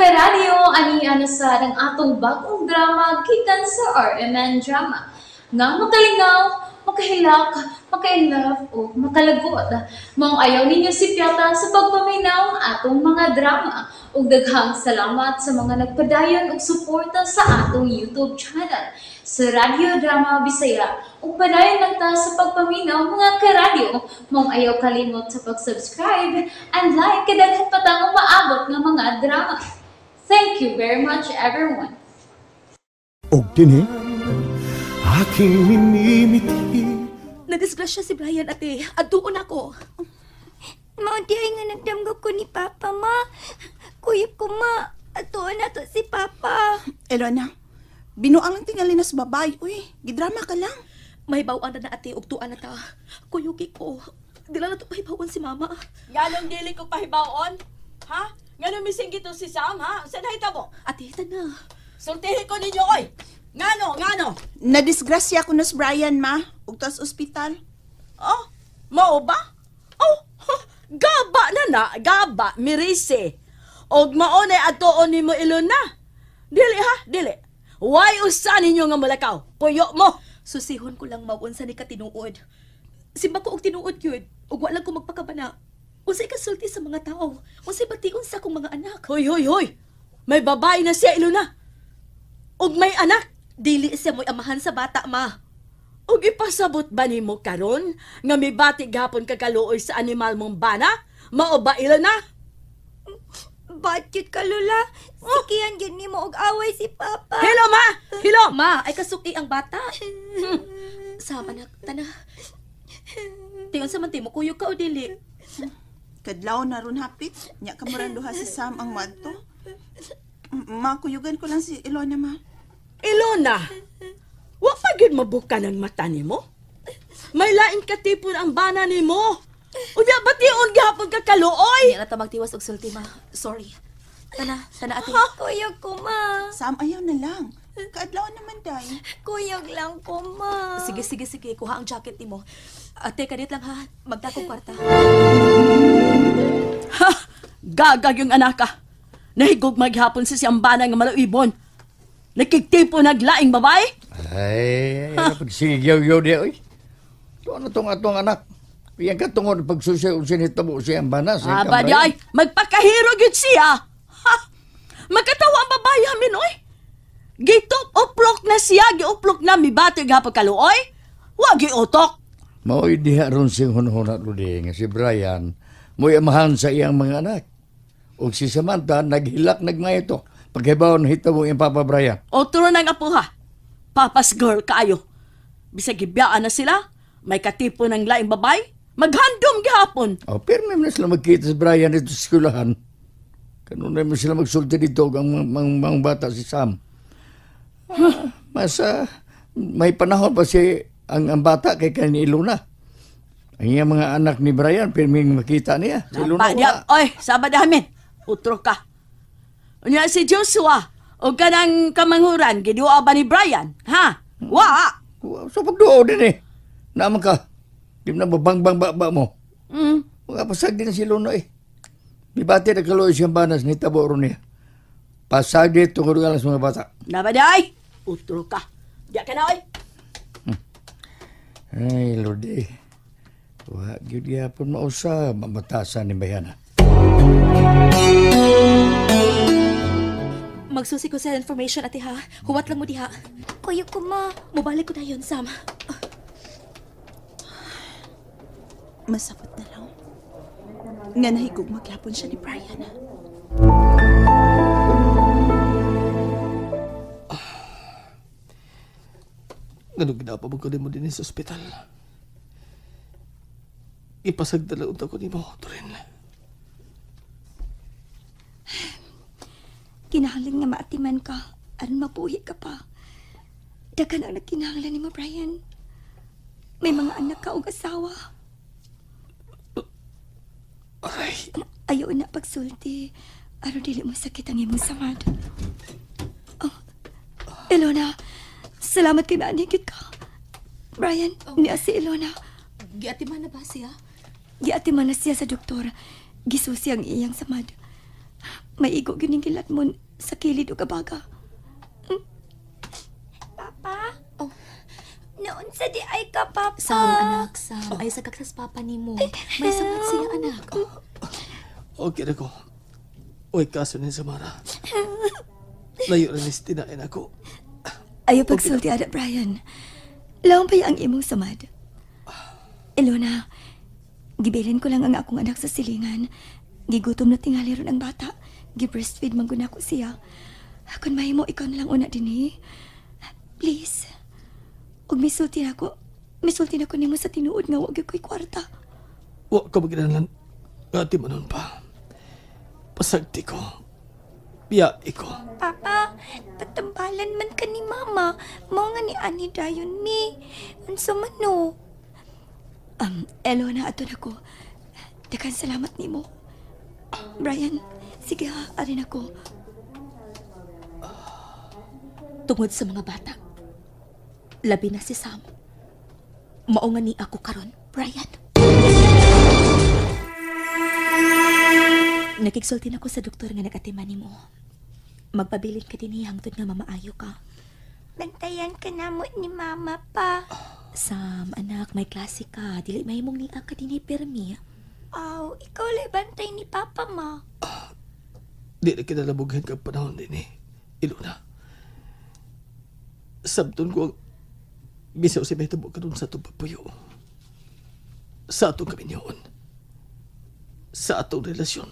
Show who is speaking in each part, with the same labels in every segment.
Speaker 1: karadyo, ani na sad ang atong bagong drama gikan sa RMN Drama nga makalingaw, makahilak, maka-inlove o makalagot. Maong ayaw ninyo sipyata sa pagpaminaw atong mga drama. Ug daghang salamat sa mga nagpadayon og suporta sa atong YouTube channel sa Radyo Drama Bisaya. Ug padayon lang ta sa pagpaminaw, mga karadyo. Maong ayaw kalimot sa pag-subscribe and like kay daghan pa tang umaabot nga mga drama. Thank you very much, everyone.
Speaker 2: Og kini
Speaker 3: aking minimiti.
Speaker 4: Nadisgrasya si Brian, ate. Adtuon ako.
Speaker 5: Mao diay nga nagdamgo ko ni Papa, ma. Kuyog ko, ma. Atuon na to si Papa.
Speaker 6: Elona, binuang lang tingali na sa babae. Uy, gidrama ka lang.
Speaker 4: Mahibaw-an na na, ate, ug tuan na ta. Kuyugi ko. Dila na to pahibaw-an si mama.
Speaker 7: Nganong dili ko pahibaw-on? Ha? Nganong missing gito si Sam, ha? Saan nahitabo?
Speaker 4: Ate, tana.
Speaker 7: Sultihin ko ninyo, oy! Ngano, ngano?
Speaker 6: Nadisgrasya ko na si Brian, ma. Ug tas ospital.
Speaker 7: Oh, mao ba? Oh, gaba na na, gaba, mirise. Og mao na atuon nimo Ilona. Dili ha, dili. Why usa ninyo nga mulakaw? Puyo mo.
Speaker 4: Susihon ko lang maunsa ni katinuod. Simba ko og tinuod gyud, ug wa lang ko magpakabana. Unsay kasulti sa mga tao? Unsay bation sa akong mga anak?
Speaker 7: Hoy, hoy, hoy. May babae na siya, Ilona. Og may anak.
Speaker 4: Dili siya mo'y amahan sa bata, ma.
Speaker 7: Og ipasabot ba nimo karon nga mibati gapon kakaluoy sa animal mong bana? Mao ba, Ilona?
Speaker 5: Bad cute ka, Lola. Sikihan gyud nimo og away si Papa.
Speaker 7: Hello, ma! Hello!
Speaker 4: Ma, ay kasuki ang bata. Sam, anak, tana. Tingon sa man mo, kuyog ka o dili?
Speaker 6: Kadlaw na ron hapit. Nya kamuran duha si Sam ang madto. Makuyugan ko lang si Ilona, ma.
Speaker 7: Ilona, wa pa gyud mabuka ng mata nimo? May lain katipon ang bana nimo. Unya bation gihapon ka kaluoy?
Speaker 4: Hindi na ta magtiwas og sulti, ma. Sorry. Tana, tana, ate.
Speaker 5: Kuyog ko, ma.
Speaker 6: Sam, ayaw na lang. Kaadlaw naman, day.
Speaker 5: Kuyog lang ko, ma.
Speaker 4: Sige, sige, sige. Kuha ang jacket nimo. Ate, kadit lang ha. Magdakong kwarta.
Speaker 7: Ha! Gagag yung anak ka. Nahigog maghapon sa siyang bana nga maluibon. Nakigtipo naglaing babae?
Speaker 8: Ay, pagsigyaw-yaw di, oy. Ito ano tong atong anak? Iyang katungod pagsusay-usay nito mo siyang banas.
Speaker 7: Aba di ay, magpakahiro gyud siya. Ha! Magkatawa ang babae hamin, oy. Gitop uplok na siya, giuplok na mibati gihapon kaluoy. Wa giutok.
Speaker 8: Mao'y diha ron siyang hunhuna Lodi, nga si Brian, mo'y amahan sa iyang mga anak. O si Samantha, naghilak nagmaito. Paghibaw na hitabo iyang Papa Brian.
Speaker 7: O turo ng apo ha. Papa's girl kaayo. Bisag gibiyaan na sila, may katipo ng laing babay, maghandom gihapon.
Speaker 8: O, pero may sila magkita si Brian dito sa eskwelahan. Kanunay mo sila magsulti dito ang mga bata si Sam. Mas may panahon pa si ang bata kay kani Ilona. Ang iyang mga anak ni Brian, pirming makita niya. Si Ilona wala.
Speaker 7: Oy, sabad amin. Utro ka. Unya si Joshua, o kanang kamanghuran, giduwa ba ni Brian? Ha? Wa!
Speaker 8: So pagduo din eh. Naman ka. Di na mabangbang ba mo. Mga pasag din si Ilona eh. Bibati na kaluoy siyang banas ni Tabo ron niya. Pasag dito tungkol nga lang sa mga bata.
Speaker 7: Nabaday! Utro ka. Diya ka na, oy!
Speaker 8: Ay, Lodi. Wa gyud gyapon mausa mamatasan ni Bayana.
Speaker 4: Magsusi ko sa information, ate ha. Huwat lang mo diha.
Speaker 5: Kuyog ko, ma.
Speaker 4: Mubalik ko dayon, Sam.
Speaker 6: Masabot na lang. Nga nahigog magyapon siya ni Brian.
Speaker 9: Ganun ginapabog ko din mo din sa ospital. Ipasagdala unta ko ni mo, Turin.
Speaker 5: Kinahanglan nga maatiman ka, aron mabuhi ka pa. Daghan ang nagkinahanglan nimo, Brian. May mga anak ka og asawa.
Speaker 9: Aray.
Speaker 5: Ayaw na pagsulti, aron dili mo sakit ang imong samad. Oh, Ilona, salamat kay maanigit ka. Brian, oh. Niya si Ilona.
Speaker 4: Giatiman na ba siya?
Speaker 5: Giatiman na siya sa doktor. Gisusi ang iyang samad. Maigo gyud ning gilatmon sa kilid ug abaga. Papa?
Speaker 4: Oh.
Speaker 5: Naunsa di ay ka, Papa?
Speaker 4: Sam, anak, Sam. Ay, sagak sa papa nimo. May samad siya, anak.
Speaker 9: Okay na ko. Uy, kaso ni Samara. Layo rin is tinain ako.
Speaker 5: Ayaw pagsulti, ada, Brian. Lawang pa ang imong samad. Ilona, gibilin ko lang ang akong anak sa silingan. Gigutom na tingali ron ang bata. Gi-breastfeed man gud nako siya. Kung mahimo, ikaw na lang una din eh. Please. Ug misulti na ako. Misulti na ko nimo sa tinuod nga wa gyud ko'y kwarta.
Speaker 9: Wa ka maginalan. Nga di man nun pa. Pasagti ko. Biya ko.
Speaker 5: Papa, patambalan man ka ni Mama. Mao nga ni Ani dayon mi. Unsa man no? Elona, ato na ko. Daghang salamat nimo. Brian, sige ha, arin ako.
Speaker 4: Tungod sa mga bata, labi na si Sam. Mao nga ni ako karon, Brian. Nakigsulti na ko sa doktor nga nag-atiman nimo. Magpabilin ka dinhi hangtod nga mamaayo ka.
Speaker 5: Bantayan ka namo ni Mama pa.
Speaker 4: Sam, anak, may klase ka. Dili mahimong niya ka dinhi pirmi.
Speaker 5: Aw, ikaw lay bantay ni Papa ma.
Speaker 9: Di na kinalabughan kag panahon din eh. Ilona. Sabton ko ang bisaw si Beto karon sa atong pagpuyo. Sa atong kaminyoon. Sa atong relasyon.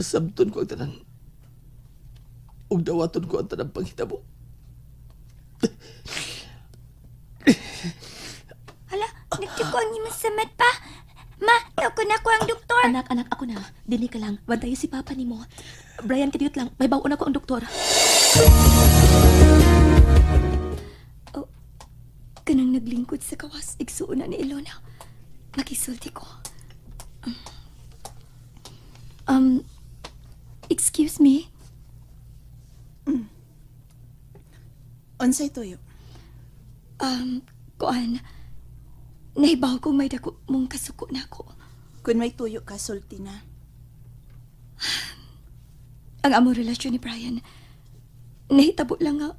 Speaker 9: Sabton ko ang tanan. Ug dawaton ko ang tanang panghitabo.
Speaker 5: Hala, nagtiko ang imong samad pa. Ma, tawag na ko ang doktor.
Speaker 4: Anak, anak, ako na. Dini ka lang. Bantayan si Papa nimo. Brian, kadiyot lang. May baon ako ang doktor.
Speaker 5: Oh, kanang naglingkod sa kawas, igsuon na ni Ilona. Makisulti ko. Excuse me?
Speaker 6: Unsay tuyo?
Speaker 5: Kuan, nahibaw kong may dako mong kasuko na ako.
Speaker 6: Kung may tuyo ka, sulti na.
Speaker 5: Ang among relasyon ni Brian, nahitabo lang nga,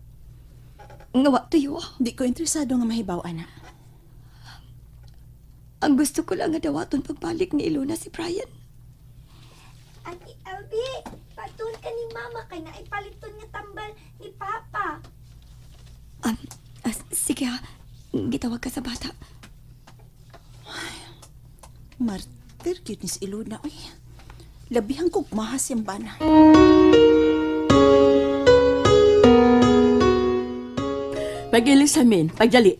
Speaker 5: nga wa tuyo.
Speaker 6: Di ko interesado nga mahibaw, anak.
Speaker 5: Ang gusto ko lang nga dawaton pagbalik ni Ilona si Brian. Ate Elby, patun ka ni Mama kay naipaliton nga tambal ni Papa. Sige ha, gitawag ka sa bata.
Speaker 6: Ay, martir cute ni si Ilona, oy. Labihan kong mahas yung bana.
Speaker 7: Pagilis amin, pagdali.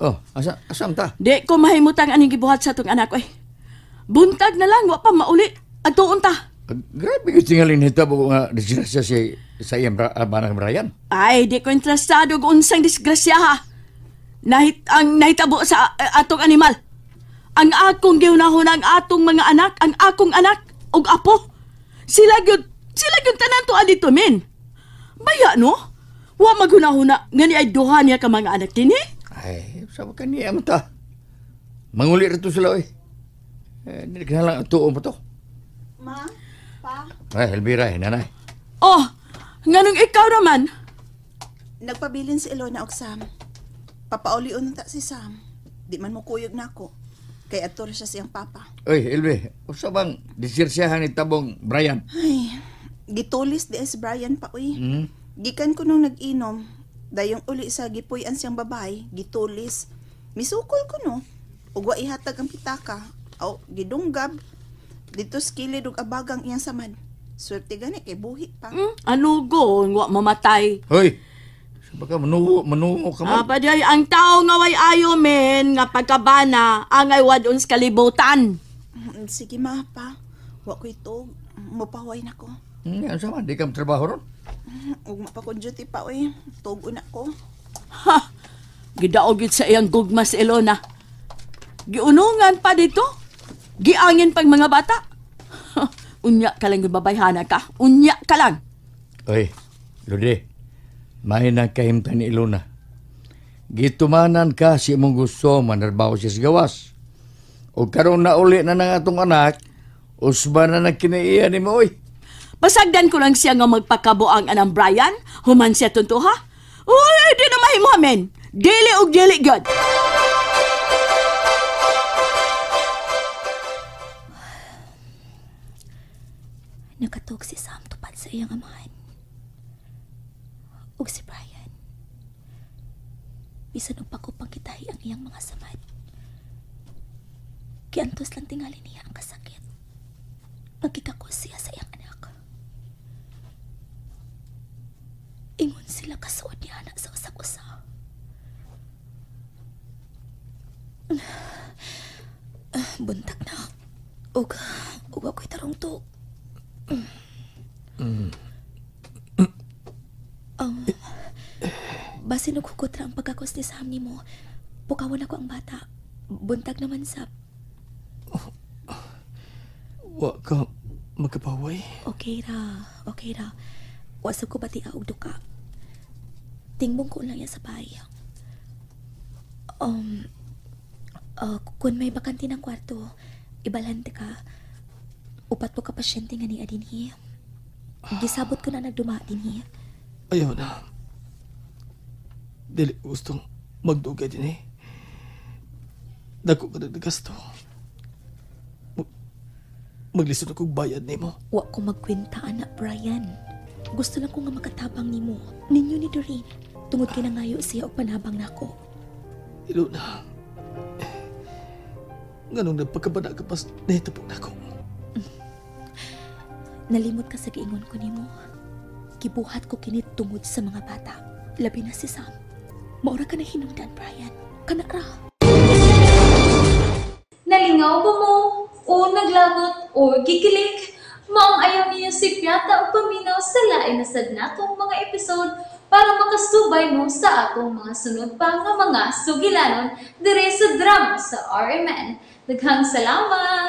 Speaker 8: Oh, asam ta?
Speaker 7: Di ko mahimutang aning gibuhat sa itong anak, oy. Buntag na lang, wa pa mauli. Adtuon ta.
Speaker 8: Grabe yung tingalin hitabo nga disgrasya si sa iyang banang Brian.
Speaker 7: Ay, di ko interesado kung unsang disgrasya ha. Ang nahitabo sa atong animal. Ang akong giunahon ang atong mga anak, ang akong anak og apo. Sila gyud tanan to adito min. Baya no? Wa maghunahuna nga ni ay duha niya ka mga anak dinhi.
Speaker 8: Ay, sa ka niya man ta. Manguli ra to sila oy. Eh, dili ka lang atuon pa to.
Speaker 6: Ma, pa.
Speaker 8: Ay, Elvira, nanay.
Speaker 7: Oh, nganong ikaw naman?
Speaker 6: Nagpabilin si Ilona og Sam. Papaulion ta si Sam. Di man mo kuyog nako. Kay adto ra siya siyang papa.
Speaker 8: Oy, Elvi, usa bang disirsiyahan ni tabong Brian?
Speaker 6: Ay, gitulis di si Brian pa uy. Gikan ko nung nag-inom, dayong uli sa gipuy-an siyang babae, gitulis. Misukol ko no. Ug wa ihatag ang pitaka. Aw, gidunggab. Dito sa kilid ug abagang iyang samad. Swerte gani kay buhi pa.
Speaker 7: Ano go, wa mamatay.
Speaker 8: Hoy. Baka manuho ka man.
Speaker 7: Pa di ang tao nga way ayo men nga pagkabana angay wadon sa kalibutan.
Speaker 6: Sige ma pa. Wa ko'y tug. Mopahuway na ko.
Speaker 8: Ano sa man? Di ka trabaho ron?
Speaker 6: Ug mapa ko duty pa oy. Tug una ko.
Speaker 7: Ha. Gidaog gid sa iyang gugma si Ilona. Giunungan pa dito. Giangin pag mga bata. Unya ka lang babayhana ka. Unya ka lang.
Speaker 8: Oy, Lodi. May nagkahimta ni Ilona. Gitumanan ka si imong gusto manarbaho siya sa gawas. O karon na uli na ng atong anak, Usba na nang kinaiya ni mo, oy.
Speaker 7: Pasagdan ko lang siya nga magpakabuang anang Brian, human siya tunto ha. Uy, di na mahimo amen. Dili og dili gyud.
Speaker 4: Nakatog si Sam tupad sa iyang amahan. Ug si Brian. Bisan og pagkupang kitahi ang iyang mga samad. Giantos lang tingali niya ang kasakit. Magkikakos siya sa iyang anak. Ingon sila kasuod niya anak sa usag-usa. Buntag na. Ug ako'y tarong to. Basin og hugot ra ang pagkakos ni Sam nimo. Pukawon ako ang bata. Buntag naman sab.
Speaker 9: Wa ka magkapaway?
Speaker 4: Okay ra, okay ra. Wa sab ko batia og duka. Tingbong ko lang yan sa bahay. Kung may bakante ng kwarto, ibalante ka. Upat po ka pasyente nga niya dinhi. Gisabot ko na nagduma dinhi.
Speaker 9: Ayaw na. Dili ko gustong magdugay din eh. Dako ka naggasto. Maglisod akong bayad nimo.
Speaker 4: Wa ko magkwenta, anak Brian. Gusto lang ko nga makatabang nimo. Ninyo ni Doreen. Tungod kay nangayo siya og panabang nako.
Speaker 9: Ilona. Nganong nagpagkabana ka pas nahitabo nako.
Speaker 4: Nalimot ka sa giingon ko nimo. Gibuhat ko kini tungod sa mga bata. Labi na si Sam. Maura ka na hinungdan, Brian. Kana ra.
Speaker 1: Nalingaw ba mo? O naglagot o gikilig? Maong ayaw niyo si Piata o paminaw sa lain na sad natong mga episode para makasubay mo sa atong mga sunod pa nga mga sugilanon dire sa drama sa RMN. Daghang salamat!